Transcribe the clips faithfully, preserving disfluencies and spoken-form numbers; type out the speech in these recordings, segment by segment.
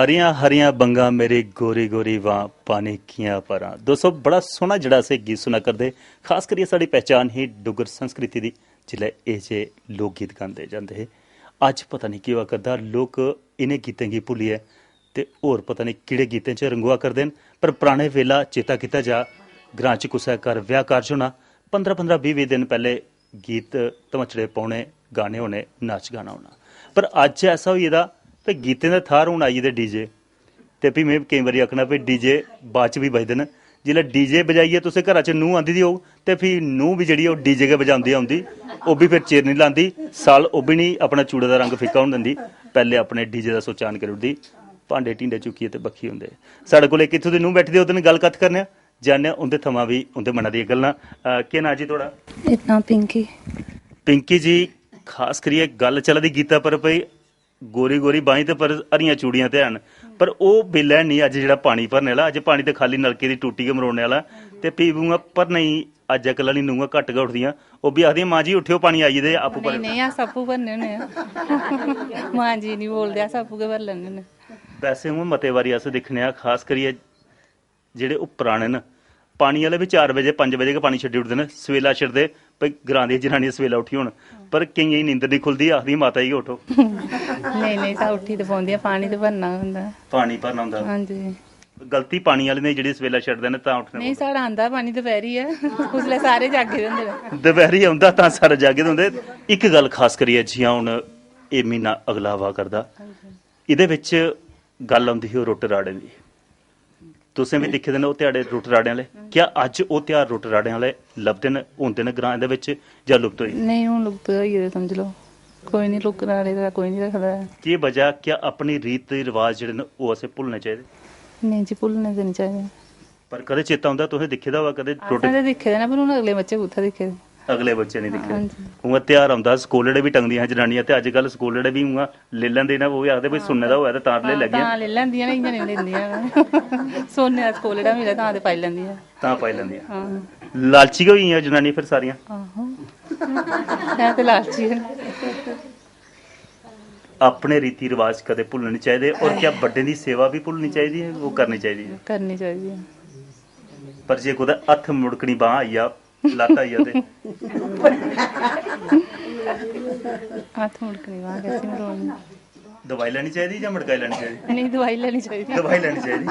हरियां हरियां बंगा मेरी गोरी गोरी वां पानी कियां परां। दोस्तों, बड़ा सोहना जेह्ड़ा असें गीत सुना करदे, खास करियै साढ़ी पहचान ही डुग्गर संस्कृति दी, जिसलै एह् जे लोक गीत गांदे जंदे हे। अज्ज पता नहीं केह् होआ करदा, लोक इ'नें गीतें गी भुल्लियै ते होर पता नहीं केह्ड़े गीतें च रंगोआ करदे न। पर पराने वेला चेता कीता जा, ग्रां च कुसै घर ब्याह कारज होना, पंदरां पंदरां बीह् बीह् दिन पैह्ले गीत धमचड़े पौने, गाने होने, नाच गाना होना। पर अज्ज ऐसा होई गेदा कि गीतें दे थाह्र हून आई गेदे डीजे। ते फ्ही में केईं बारी आखना, "भाई, डीजे बाद च बी बजदे न।" जिसलै डीजे बजाइयै तुसें घरा च नूंह् आंदी दी होग, ते फ्ही नूंह् बी जेह्ड़ी, ओह् डीजे गै बजांदी औंदी, ओह् बी फिर चिर निं लांदी, साल ओह् बी निं अपना चूड़े दा रंग फिक्का होन दिंदी। पैह्ले अपने डीजे दा सुच्च on करी ओड़दी, भांडे टींडे चुक्कियै ते बक्खी होंदे। साढ़े कोल इक इत्थूं दी नूंह् बैठी दी, ओह्दे नै गल्ल कत्थ करने आं, जानने आं उं'दे थमां बी उं'दे मना दियां गल्लां। अ, केह् नांऽ जी थुआढ़ा? मेरा नांऽ पिंकी। पिंकी जी, खास करियै गल्ल चला दी गीता पर, भाई, गोरी गोरी बाहीं ते पर हरियां चूड़ियां ते हैन, पर ओह् बेल्लै निं अज्ज जेह्ड़ा पानी भरने आह्ला। अज्ज पानी ते खाल्ली नलके दी टूटी गै मरोड़ने आह्ला। ते फ्ही बी उ'आं भरने गी अज्जकल आह्ली नूंहां घट्ट गै उठदियां। ओह् बी आखदियां, "मां जी उट्ठेओ, पानी आई गेदे, आपूं भरेओ।" नेईं, नेईं, अस आपूं भरने होन्ने आं। मां जी निं बोलदे, अस आपूं गै भरी लैन्ने होन्ने। वैसे उ'आं मते बारी अस दिक्खने आं, खास करियै जेह्ड़े ओह् पराने न, पानी आह्ले बी चार बजे, पंज बजे गै पानी छड्डी ओड़दे न, सवेला छड्डदे, भई ग्रां दियां जनानियां सवेला उट्ठी होन। पर केइयें गी नींदर निं खु'लदी, आखदियां, "माता जी गै उट्ठो।" नेईं, नेईं, तां उट्ठी ते पौंदियां, पानी ते भरना गै होंदा। पानी भरना होंदा। हां जी। गलती पानी आह्ले दी, जेह्ड़ी सवेला छड्डदे न, तां उट्ठना नेईं, पौंदा। साढ़ा आंदा पानी दपैह्री ऐ, उसलै सारे जागे दे होंदे न। दपैह्री औंदा, तां सारे जागे दे होंदे। इक गल्ल खास करियै, जि'यां हून एह् म्हीना अगला आवा करदा, हां जी। एह्दे बिच गल्ल औंदी ही ओह् रुट्ट राड़ें दी। तुसें बी दिक्खे दे न ओह् ध्याड़े रुट्ट राड़ें आह्ले। क्या अज्ज ओह् ध्यार रुट्ट राड़ें आह्ले लभदे न, होंदे न ग्राएं दे बिच, जां लुप्त होई गे? नेईं, हून लुप्त होई गेदे, समझी लैओ। कोई निं, रुट्ट राड़े दा कोई निं रखदा ऐ। केह् बजह, क्या अपनी रीत रवाज जेह्ड़े न, ओह् असें भुल्लने चाहिदे? नेईं जी, भुल्लने ते निं चाहिदे। पर कदें चेता औंदा, तुसें दिक्खे दा होऐ कदें असें रुट्ट? ते दिक्खे दे न, पर हून अगले बच्चे कुत्थै दिक्खे दे? अगले बच्चे निं दिक्खे। हां जी। उ'आं ध्यार औंदा, सकोलड़े बी टंगदियां हियां जनानियां, ते अज्जकल सकोलड़े बी उ'आं लेई लैंदे न, ओह् बी आखदे, "भाई, हां, सुन्ने दा होऐ ते तां लेई हां, लैगियां।" तां लेई लैंदियां न, इ'यां नेईं लेंदियां। सुन्ने दा सकोलड़ा मिलै तां ते पाई लैंदियां। तां पाई लैंदियां। हां। लालची गै होई गेइयां जनानियां फिर सारियां। आहो। है ते लालची गै न। अपने रीति रवाज कदें भुल्लने निं चाहिदे, और क्या बड्डें दी सेवा बी भुल्लनी चाहिदी ऐ? ओह् करनी चाहिदी ऐ। करनी चाहिदी ऐ। पर जे कुतै हत्थ मुड़कनी बांह् आई जा, लत्त आई जा ते हत्थ मुड़कनी बांह् कैसी मरोड़नी? दबाई लैनी चाहिदी जां मड़काई लैनी चाहिदी? नेईं, दबाई लैनी चाहिदी। दबाई लैनी चाहिदी।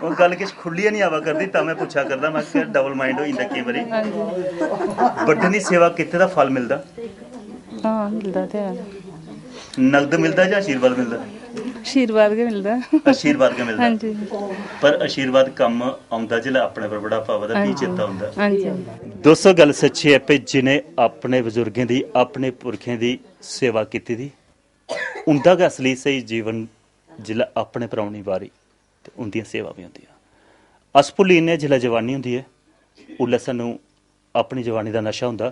ओह् गल्ल किश खु'ल्लियै निं आवा करदी, तां में पुच्छा करदा, में आखेआ, double mind होई जंदा केईं बारी। हां जी। बड्डें दी सेवा कीते दा फल मिलदा? हां, मिलदा ते है। नगद मिलदा जां आशीर्वाद मिलदा? आशीर्वाद गै मिलदा। आशीर्वाद गै मिलदा। हां जी। पर आशीर्वाद कम्म औंदा जिसलै अपने पर बुढ़ापा आवै तां फ्ही हां जी। चेता औंदा। हां जी। दोस्तो, गल्ल सच्ची ऐ भई जि'नें अपने बजुर्गें दी, अपने पुरखें दी सेवा कीती दी, उं'दा गै असली स्हेई जीवन जिसलै अपने पर औनी बारी, ते उं'दियां सेवां बी होंदियां। अस भुल्ली जन्ने आं जिसलै जवानी होंदी ऐ, उसलै सानूं अपनी जवानी दा नशा होंदा।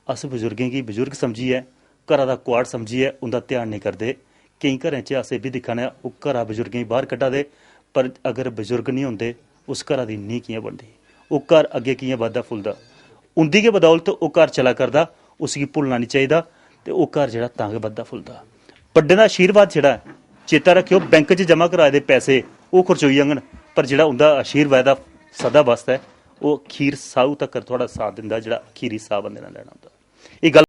अस बजुर्गें गी बजुर्ग समझियै, घरा दा कुआड़ समझियै उं'दा ध्यान नेईं करदे। केईं घरें च अस एह् बी दिक्खा ने आं, ओह् घरा बजुर्गें गी बाह्र कड्ढा दे, पर अगर बजुर्ग निं होंदे, उस घरा दी नींह् कि'यां बनदी? ओह् घर अग्गें कि'यां बधदा फुलदा? उं'दी गै बदौलत ओह् घर चला करदा, उसगी भुल्लना निं चाहिदा ते ओह् घर जेह्ड़ा तां गै बधदा फुलदा। बड्डें दा आशीर्वाद जेह्ड़ा ऐ, चेता रक्खेओ, बैंक च जमा कराए दे पैसे ओह् खर्चोई जाङन, पर जेह्ड़ा उं'दा आशीर्वाद ऐ सदा बास्तै, ओह् अखीर साह् तक्कर थुआढ़ा साथ दिंदा, जेह्ड़ा अखीरी साह् बंदे ने लैना होंदा। एह् गल्ल